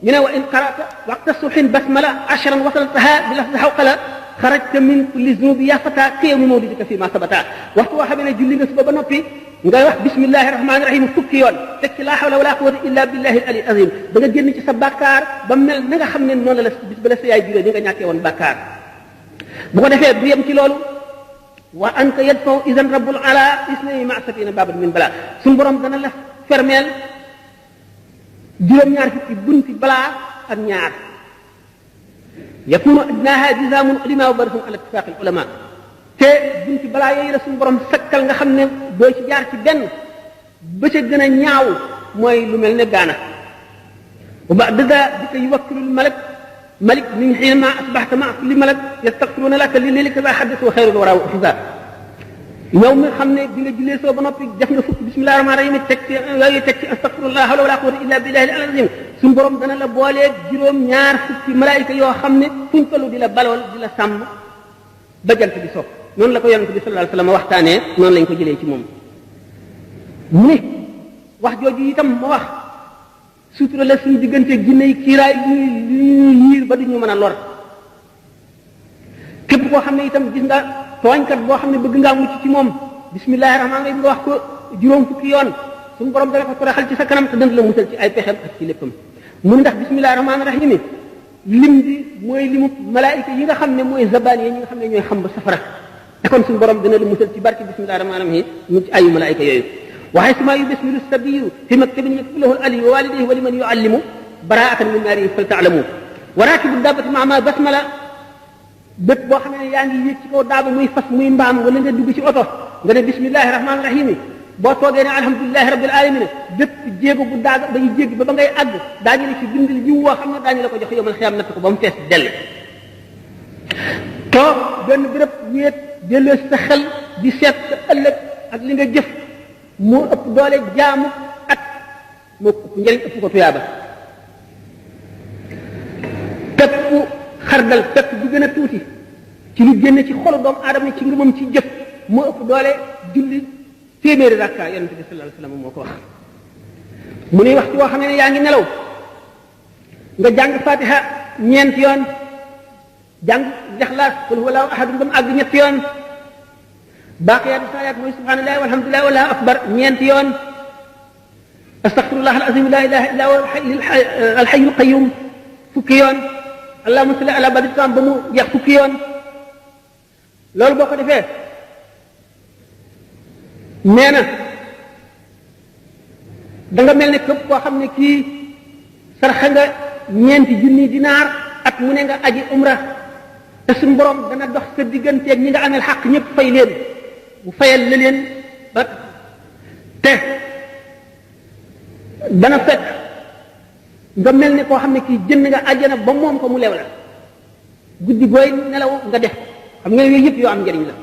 ñu ne wa in qara'ta waqta subhin basmala ashran wasaltaha bi lafzi hawqala xarajta min kulli zunubi ya fata qiyamu mawlidika fi ma sabata waxtu woo xam ne julli nga suba ba noppi ngay wax bismillahi rahmani rahim fukki yoon teg ci laa hawla wala quwwata illa billahi al ali azim da nga génn ci sa bàkkaar ba mel na nga xam ne noonu la bis ba la sa yaay juree di nga ñàkkee woon bàkkaar bu ko defee du yem ci loolu wa anta yadfaw idan rabbul ala isnay ma satina babat min bala suñu borom dana la fermeel juróom-ñaar fukki bunti balaa ak ñaar yakunu adnaha jizamun ulama wa barhum ala ittifaq al ulama te bunti balaa yooyu la suñu borom sakkal nga xam ne doo ci jaar ci benn ba ca gën a ñaaw mooy lu mel ne gaana wa ba'da dika yuwakkilu al malik min xiina asbaxta ma kulli malak yastaxfiruuna laka li lilika za xaddis wa xayrul wara xisa yow mi xam ne bi nga jullee soo ba noppi def nga fukki bismillahi rahmaani rahim teg ci yooyu teg ci astaxfirullah hawla wala quwwata illa billahi al azim suñu borom dana la booleeg juróom-ñaar fukki malaayika yoo xam ne fuñ tollu di la balool di la sàmm ba jant bi so noonu la ko yonent bi sallallahu alayhi wasallam waxtaanee noonu lañ ko jëlee ci moom mu ne wax jooju itam ma wax sutura la suñu diggante jinne yi kiiraay li yiir ba duñu mën a lor képp koo xam ne itam gis nga tooñkat boo xam ne bëgg ngaa mucc ci moom bismillahi rahmaani rahim nga wax ko juróom fukki yoon suñu borom dana ko toroxal ci sa kanam te dana la musal ci ay pexem ak ci léppam mun ndax bismillahi rahmaani rahim lim bi mooy limu malaayika yi nga xam ne mooy zabaan yi ñi nga xam ne ñooy xam ba safara te kon suñu borom dana la musal ci barke bismillahi rahmaani rahim mu ci ayu malaayika yooyu waxay suma yu bismilu sabiyu fi maktabin yaktubu lahu al ali wa walidayhi wa liman yuallimu baraatan min naari fal taalamu wa raakibu daabati maa ma basmala bépp boo xam ne yaa ngi yéeg ci kaw daaba muy fas muy mbaam wala nga dugg ci oto nga ne bismillahi rahmaani rahim boo toogee ne alhamdulilahi rabbil alamin bépp jéego bu daaga dañuy jéggi ba ngay àgg daañu la ci bindal jiw woo xam ne daañu la ko jox yomal xiyam natt ko ba mu fees dell toog benn béréb wéet delloo sa xel di seet sa ëllëg ak li nga jëf moo ëpp doole jaamu at moo ëpp njëriñ ëpp ko tuyaaba pepp xardal pepp bi gën a tuuti ci lu génne ci xolu doomu aadama ci ngëmam ci jëf moo ëpp doole julli téeméeri rakka yonent bi sallallahu alayhi wasallam moo ko wax mu ne waxtu woo xam ne yaa ngi nelaw nga jàng fatiha ñeenti yoon jàng Ixlaas qul huwallahu ahad ba mu àgg ñetti yoon baaqiyaatu saayaat mooy subhanallahi walhamdulillahi wallahu akbar ñeenti yoon astaghfirullah alazim la ilaha illa huwa alhayyul qayyum fukki yoon allahumma salli ala badri tam ba mu jeex fukki yoon loolu boo ko defee nee na da nga mel ne képp koo xam ne kii sarxa nga ñeenti junni dinaar at mu ne nga aji umra te suñu borom dana dox sa digganteeg ñi nga amel xaq ñëpp fay leen bu fayal la leen ba te dana fekk nga mel ne koo xam ne kii jënd nga àjjana ba moom ko mu lew la guddi gooy nelaw nga def xam nga yooyu yëpp yoo am njëriñ la